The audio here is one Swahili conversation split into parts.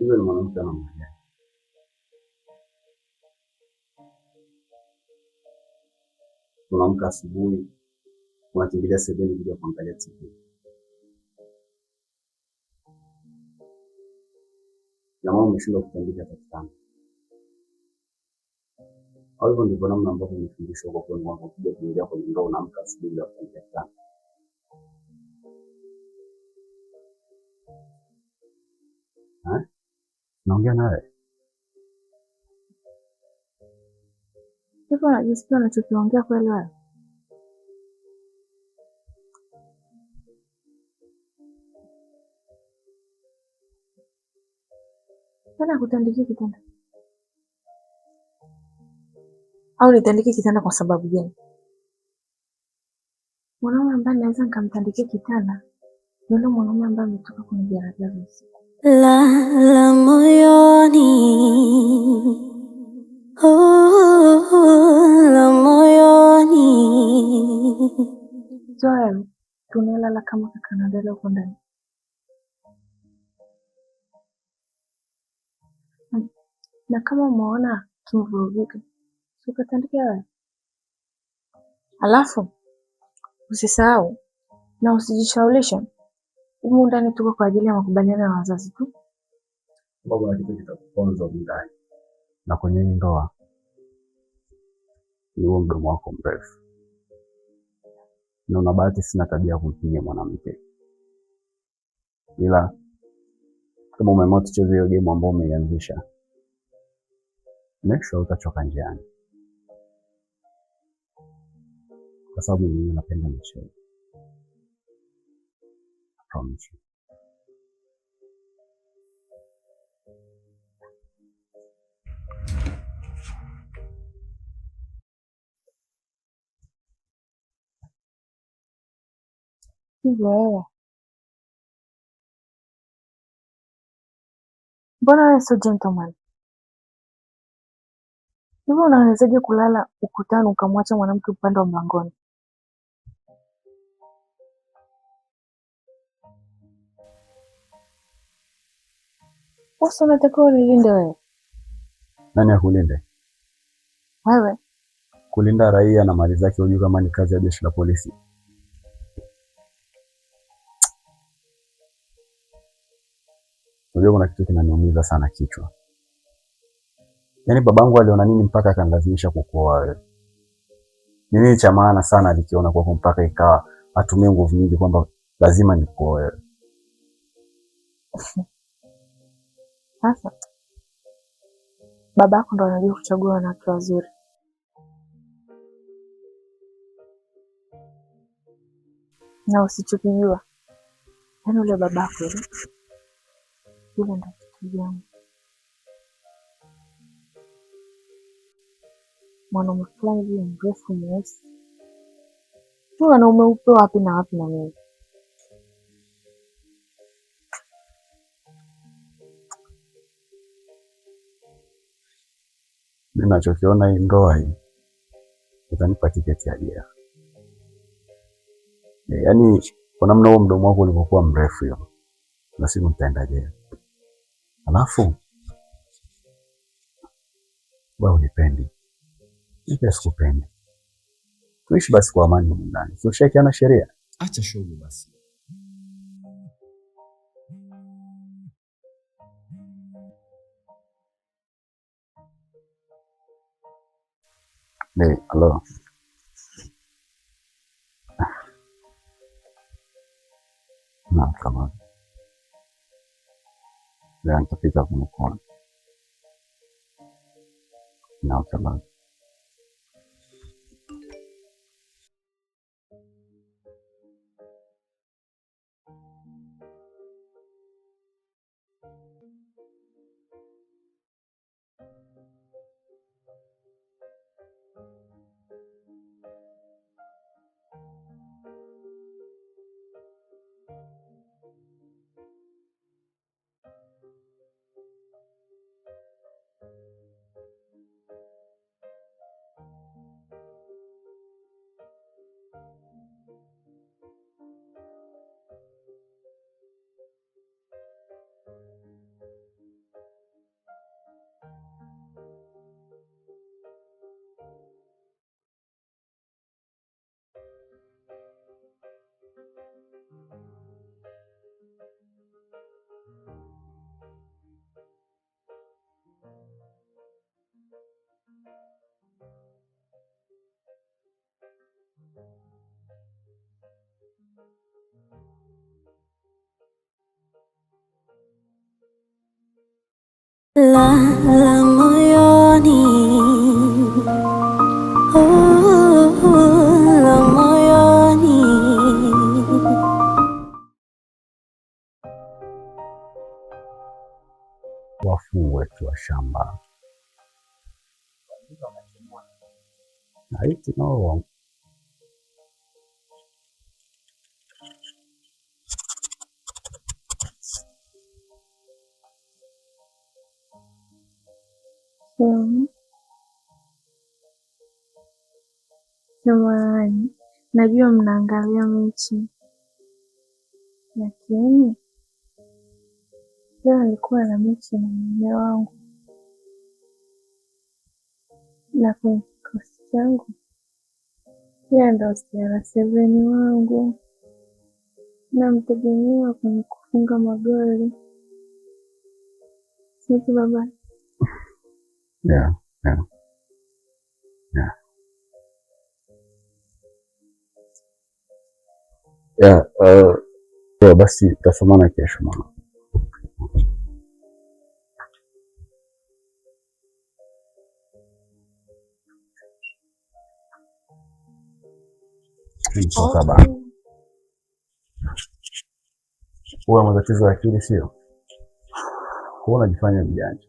Hivyo ni mwanamke wa namna gani? Unaamka asubuhi unakimbilia sebuleni kuja kuangalia TV. Jamaa umeshindwa kutandika hata kitanda. Au hivyo ndivyo namna ambavyo umefundishwa kwa kwenu kwamba ukija kuingia kwenye ndoa unaamka asubuhi bila kutandika kitanda. Eh? Naongea nawe. Hivyo unajisikia unachokiongea kweli wewe? Tena kutandikia kitanda au nitandike kitanda kwa sababu gani? Mwanaume ambaye naweza nikamtandikia kitanda ni yule mwanaume ambaye ametoka kwenye garagaza usiku. La la moyoni, oh, la moyoni. Zoea, tunalala kama kaka na dada huko ndani. Na kama umeona kimvurugika, si ukatandike wewe. Alafu usisahau na usijishaulishe, humu ndani tuko kwa ajili ya makubaliano ya wazazi tu. Baba, kitu kitakuponza humu ndani na kwenye hii ndoa ni huo mdomo wako mrefu, na una bahati, sina tabia ya kumpiga mwanamke, ila kama umeamua tucheze hiyo game ambayo umeianzisha, make sure utachoka njiani, kwa sababu mimi napenda michezo. I promise you. Hivyo wewe, mbona wewe sio gentleman? Hivyo unawezaje kulala ukutani ukamwacha mwanamke upande wa mlangoni? Sasa unatakiwa unilinde wewe. Nani akulinde? Wewe. Kulinda raia na mali zake, hujui kama ni kazi ya jeshi la polisi? Unajua kuna kitu kinaniumiza sana kichwa. Yaani babangu aliona nini mpaka akanilazimisha kukuoa wewe? Ni nini cha maana sana alikiona kwako mpaka ikawa atumie nguvu nyingi kwamba lazima nikuoe wewe? Sasa babako ndo anajua kuchagua wanawake wazuri. Na usichokijua, yaani ule babako yule, yule ndo kitu yangu. Mwanaume fulani hivi mrefu mweusi, huyu wanaume upe wapi na wapi na mimi. Mimi nachokiona hii ndoa hii itanipa tiketi ya jela. Yaani kwa namna huo mdomo wako ulivyokuwa mrefu hiyo, na siku nitaenda jela. Alafu wewe unipendi, mimi pia sikupendi. Tuishi basi kwa amani humu ndani, si ushakiana sheria? Acha shogo basi. Hey, halo. Naam, kama leo nitapita kumkuona. Naam, kama La la moyoni, oh, la moyoni. Wafu wetu wa shamba. Haiti no. Samahani, najua mnaangalia mechi, lakini leo nilikuwa na mechi na mume wangu, na kwenye kikosi changu yeye ndo CR7 wangu, namtegemea kwenye kufunga magoli. Sisi baba. Yeah. Yeah, yeah, basi tutasomana kesho mama. Toka bana. Huwa matatizo ya akili sio? Huwa unajifanya mjanja.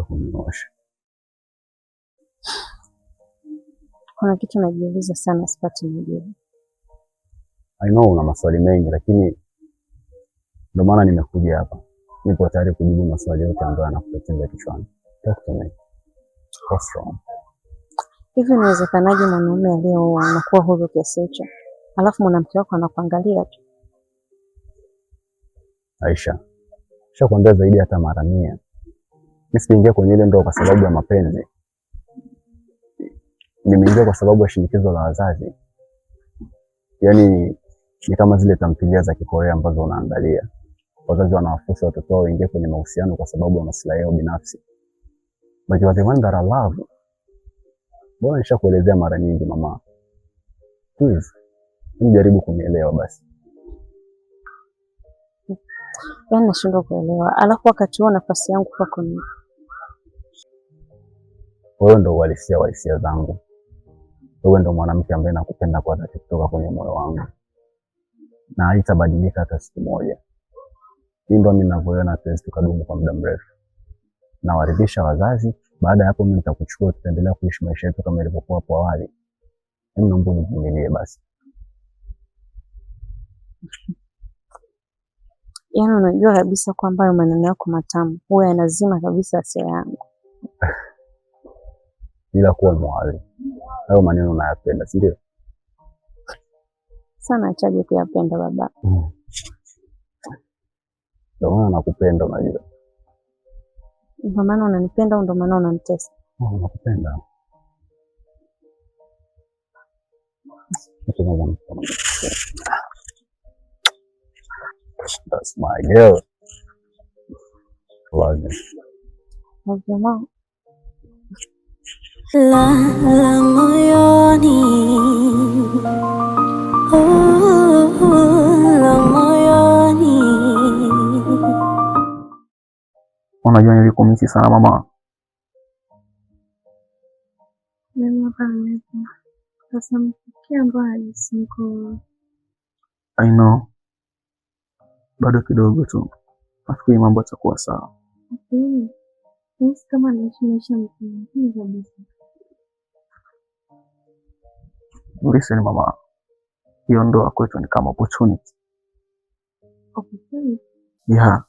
Kunyoosha. Kuna kitu najiuliza sana, sipati majibu. I know una maswali mengi, lakini ndio maana nimekuja hapa. Nipo tayari kujibu maswali yote ambayo yanakutatiza kichwani. Talk to me. What's wrong? Hivi inawezekanaje mwanaume aliyeoa anakuwa huru kiasi hicho, alafu mwanamke wako anakuangalia tu? Aisha, nishakwambia zaidi hata mara 100. Mimi sijaingia kwenye ile ndoa kwa sababu ya mapenzi. Nimeingia kwa sababu ya shinikizo la wazazi. Yaani ni kama zile tamthilia za Kikorea ambazo unaangalia. Wazazi wanawaforce watoto wao waingie kwenye mahusiano kwa sababu ya maslahi yao binafsi. But you are the one that I love. Mbona nishakuelezea mara nyingi mama. Please, jaribu kunielewa basi. Yaani nashindwa kuelewa. Alafu wakati huo nafasi yangu kwako ni Wewe ndo uhalisia wa hisia zangu. Wewe ndo mwanamke ambaye nakupenda kwa dhati kutoka kwenye moyo wangu, na haitabadilika hata siku moja. Hii ndo mimi ninavyoiona, hatuwezi tukadumu kwa muda mrefu. Nawaridhisha wazazi, baada ya hapo mimi nitakuchukua, tutaendelea kuishi maisha yetu kama ilivyokuwa hapo awali. Mimi naomba univumilie basi. Yaani unajua kabisa kwamba hayo maneno yako matamu huwa yanazima kabisa hasira yangu. Bila kuwa mwali, hayo maneno unayapenda, si ndio? Sana achaje kuyapenda baba. Ndio maana nakupenda, unajua. Ndio maana unanipenda au ndio maana unanitesa? Oh, nakupenda. That's my girl. Love you. Love you more. La la moyoni, oh, la moyoni. Unajua nilikumisi sana mama. Mimi hapa nilipo sasa, mpikia ambayo najihisi niko I know. Bado kidogo tu, nafikiri mambo yatakuwa sawa. Lakini nahisi kama naishi maisha mtu mwingine kabisa. Listen mama, hiyo ndoa kwetu ni kama opportunity. Opportunity? Yeah,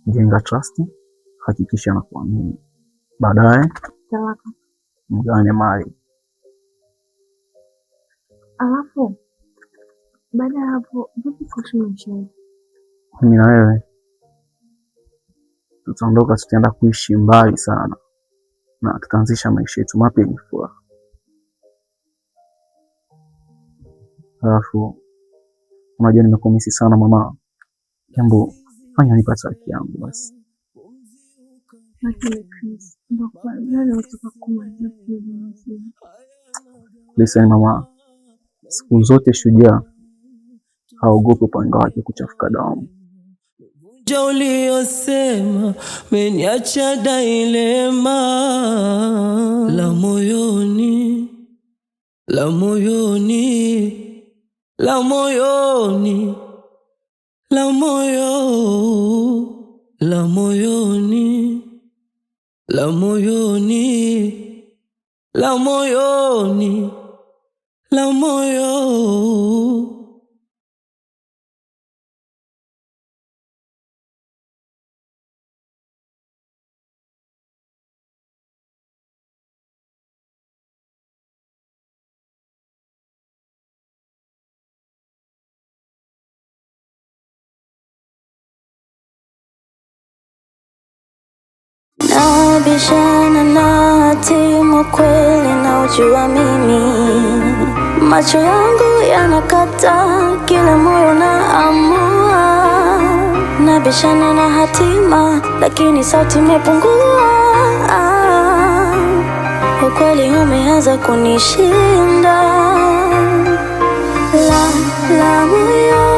jenga trust, hakikisha na kuamini, baadaye Talaka. mgawane mali. Alafu baada ya hapo vipi kuhusu maisha yetu? Mimi na wewe tutaondoka, tutaenda kuishi mbali sana na tutaanzisha maisha yetu mapya yenye furaha. Alafu unajua nimekumisi sana mama, jambo fanya nipate haki yangu basi. Lakini Chris, ndo kwanza nataka kumaliza kuzungumzia. Listen mama, siku zote shujaa Haogopi upanga wake kuchafuka damu. Ja uliyosema meniacha dailema la moyoni, la moyoni, la moyoni, la moyo, la moyoni, la moyoni, la moyoni, la moyo. Nabishana na hatima, kweli naujua mimi, macho yangu yanakata, kila moyo naamua. Nabishana na hatima, lakini sauti imepungua. Ukweli umeanza kunishinda, la la moyo.